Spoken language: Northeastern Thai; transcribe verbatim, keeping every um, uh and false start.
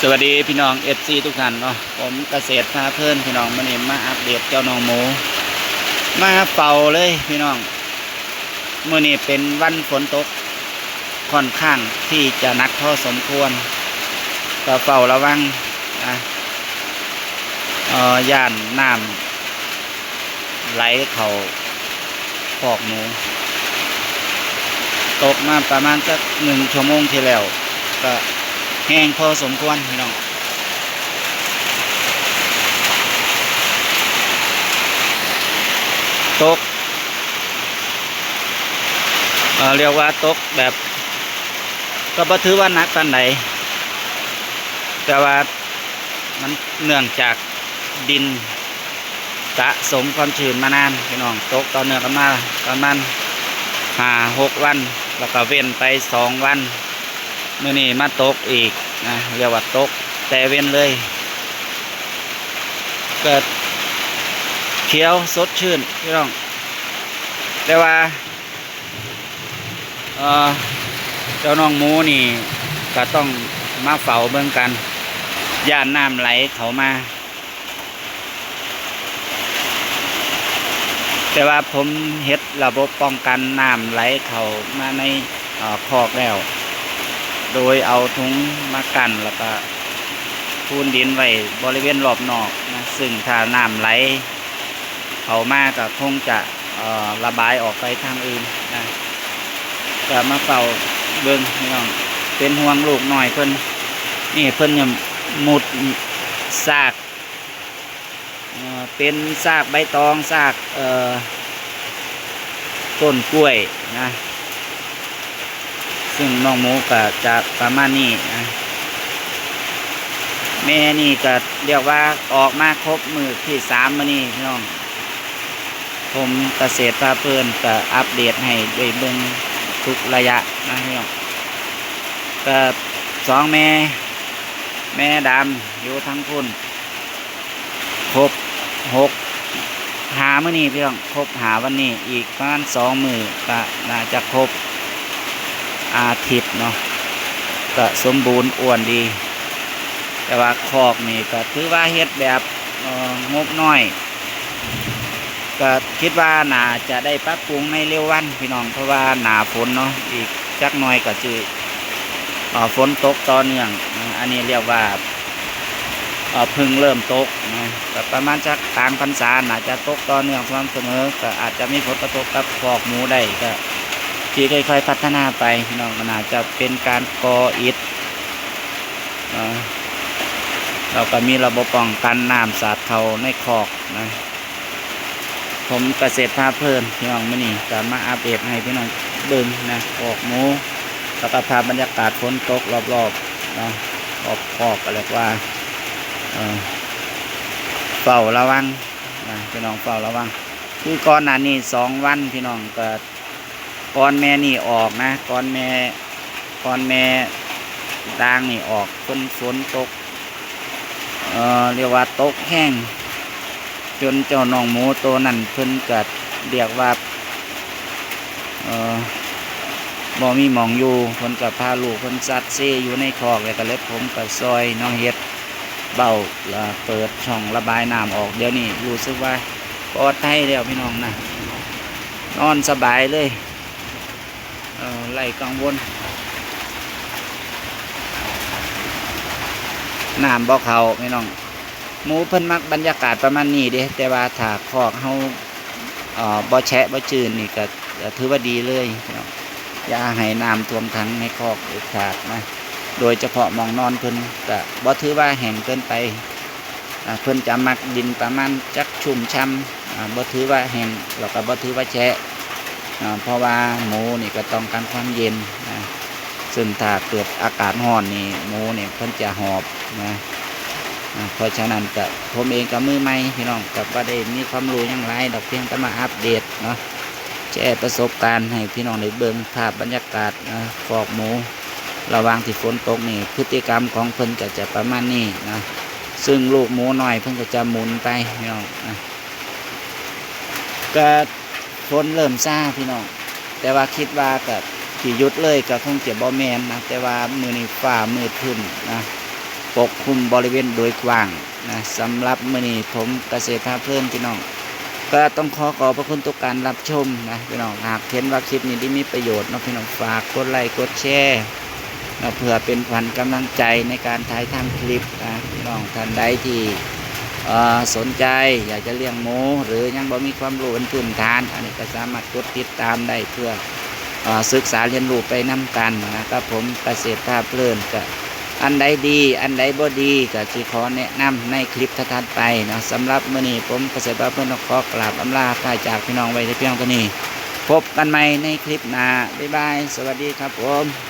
สวัสดีพี่น้อง เอฟซี ทุกท่านเนาะ ผมเกษตรพาเพลินพี่น้อง มื้อนี้มาอัปเดตเจ้าน้องหมู มาเฝ้าเลยพี่น้อง มื้อนี้เป็นวันฝนตก ค่อนข้างที่จะหนักพอสมควร ก็เฝ้าระวังนะ เอ่อ ย้านน้ำ ไหลเข้าคอกหมู ตกมาประมาณสักหนึ่งชั่วโมงที่แล้ว ก็แฮงพอสมควรพี่น้อง ตก เอ่อ เรียกว่าตกแบบ ก็บ่ถือว่าหนักปานใด แต่ว่ามันเนื่องจากดินสะสมความชื้นมานานพี่น้อง ตกต่อเนื่องกันมาประมาณห้าหกวัน แล้วก็เว้นไปสองวัน มื้อนี้มาตกอีกนะ เรียกว่าตกแต่เว้นเลย ก็เขียวสดชื่นพี่น้อง แต่ว่า เอ่อ เจ้าน้องหมูนี่ก็ต้องมาเฝ้าเบิ่งกัน ย้านน้ำไหลเข้ามา แต่ว่าผมเฮ็ดระบบป้องกันน้ำไหลเข้ามาใน เอ่อ คอกแล้ว โดยเอาถุงมากั้น แล้วก็ปูนดินไว้บริเวณรอบนอกนะ ซึ่งถ้าน้ำไหลเข้ามาก็คงจะ เอ่อ ระบายออกไปทางอื่นนะ ก็มาเฝ้าเบิ่งพี่น้อง เป็นห่วงลูกน้อยเพิ่น นี่เพิ่นยังมุดซาก เอ่อ เป็นซากใบตอง ซาก เอ่อ ต้นกล้วยนะ ซึ่งน้องหมูก็จะประมาณนี้นะ แม่นี่ก็เรียกว่าออกมาครบมื้อที่สามมื้อนี้พี่น้อง ผมเกษตรพาเพลินก็อัปเดตให้ได้เบิ่งทุกระยะนะพี่น้อง ก็สองแม่ แม่ดำอยู่ทางพุ้น ครบหก ห้ามื้อนี้พี่น้อง ครบห้าวันนี้ อีกประมาณสองมื้อก็น่าจะครบอาทิตย์เนาะ ก็สมบูรณ์อ้วนดี แต่ว่าคอกนี่ก็ถือว่าเฮ็ดแบบ เอ่อ งบน้อย ก็คิดว่าน่าจะได้ปรับปรุงในเร็ววันพี่น้อง เพราะว่าหน้าฝนเนาะ อีกจักหน่อยก็สิ เอ่อ ฝนตกต่อเนื่องนะ อันนี้เรียกว่า เอ่อ เพิ่งเริ่มตกนะ ก็ประมาณสักกลางพรรษาน่าจะตกต่อเนื่องสม่ำเสมอ ก็อาจจะมีผลกระทบกับคอกหมูได้ ก็ที่ค่อยๆพัฒนาไปพี่น้อง ก็น่าจะเป็นการก่ออิฐ เอ่อ เราก็มีระบบป้องกันน้ำสาดเข้าในคอกนะ ผมเกษตรพาเพลินพี่น้อง มื้อนี้ก็มาอัปเดตให้พี่น้องเบิ่งนะ คอกหมู แล้วก็ภาพบรรยากาศฝนตกรอบๆเนาะ รอบคอกก็เรียกว่า เอ่อ เฝ้าระวังนะ พี่น้องเฝ้าระวัง คือก่อนหน้านี้สองวันพี่น้องก็ ก่อนแม่นี่ออกนะ ก่อนแม่ ก่อนแม่ด่างนี่ออก ฝน ฝนตก เอ่อ เรียกว่าตกแฮง จนเจ้าน้องหมูโตนั้นเพิ่นก็เรียกว่า เอ่อ บ่มีหม่องอยู่ เพิ่นก็พาลูกเพิ่นซัดเซอยู่ในคอก แล้วก็เลยผมก็ซอยเนาะ เฮ็ดเบ้า เอ่อ เปิดช่องระบายน้ำออก เดี๋ยวนี้รู้สึกว่าปลอดภัยแล้วพี่น้องนะ นอนสบายเลย เอ่อ ไร้กังวล น้ำบ่เข้าพี่น้อง หมูเพิ่นมักบรรยากาศประมาณนี้เด้ แต่ว่าถ้าคอกเฮา เอ่อ บ่แฉะบ่จืนนี่ก็ ก็ถือว่าดีเลยพี่น้อง อย่าให้น้ำท่วมขังในคอกเด็ดขาดนะ โดยเฉพาะหม่องนอนเพิ่นก็บ่ถือว่าแห้งเกินไป อ่า เพิ่นจะมักดินประมาณจักชุ่มฉ่ำ อ่า บ่ถือว่าแห้ง แล้วก็บ่ถือว่าแฉะ อ่า เพราะว่าหมูนี่ก็ต้องการความเย็นนะ ซึ่งถ้าเกิดอากาศร้อนนี่ หมูนี่เพิ่นจะหอบนะ อ่า เพราะฉะนั้นก็ผมเองก็มือใหม่พี่น้อง ก็บ่ได้มีความรู้หยังหลายดอก เพียงแต่มาอัปเดตเนาะ แชร์ประสบการณ์ให้พี่น้องได้เบิ่งภาพบรรยากาศนะ คอกหมู ระหว่างที่ฝนตกนี่ พฤติกรรมของเพิ่นก็จะประมาณนี้นะ ซึ่งลูกหมูน้อยเพิ่นก็จะหมุนไปพี่น้องนะ ก็ฝนเริ่มซาพี่น้อง แต่ว่าคิดว่าก็สิหยุดเลยก็คงจะบ่แม่นนะ แต่ว่ามื้อนี้ฟ้ามืดครึ้มนะ ปกคลุมบริเวณโดยกว้างนะ สำหรับมื้อนี้ผมเกษตรพาเพลินพี่น้อง ก็ต้องขอขอบพระคุณทุกการรับชมนะพี่น้อง หากเห็นว่าคลิปนี้ได้มีประโยชน์เนาะพี่น้อง ฝากกดไลค์กดแชร์นะ เพื่อเป็นขวัญกำลังใจในการถ่ายทำคลิปนะพี่น้อง ท่านใดที่ เอ่อ สนใจอยากจะเลี้ยงหมู หรือยังบ่มีความรู้เป็นพื้นฐาน อันนี้ก็สามารถกดติดตามได้เพื่อ เอ่อ ศึกษาเรียนรู้ไปนำกันนะครับผม เกษตรพาเพลิน ก็อันใดดี อันใดบ่ดี ก็สิขอแนะนำในคลิปถัดๆไปเนาะ สำหรับมื้อนี้ผมเกษตรพาเพลินต้องขอกราบอำลาพาจากพี่น้องไว้แต่เพียงเท่านี้ พบกันใหม่ในคลิปหน้า บ๊ายบาย สวัสดีครับผม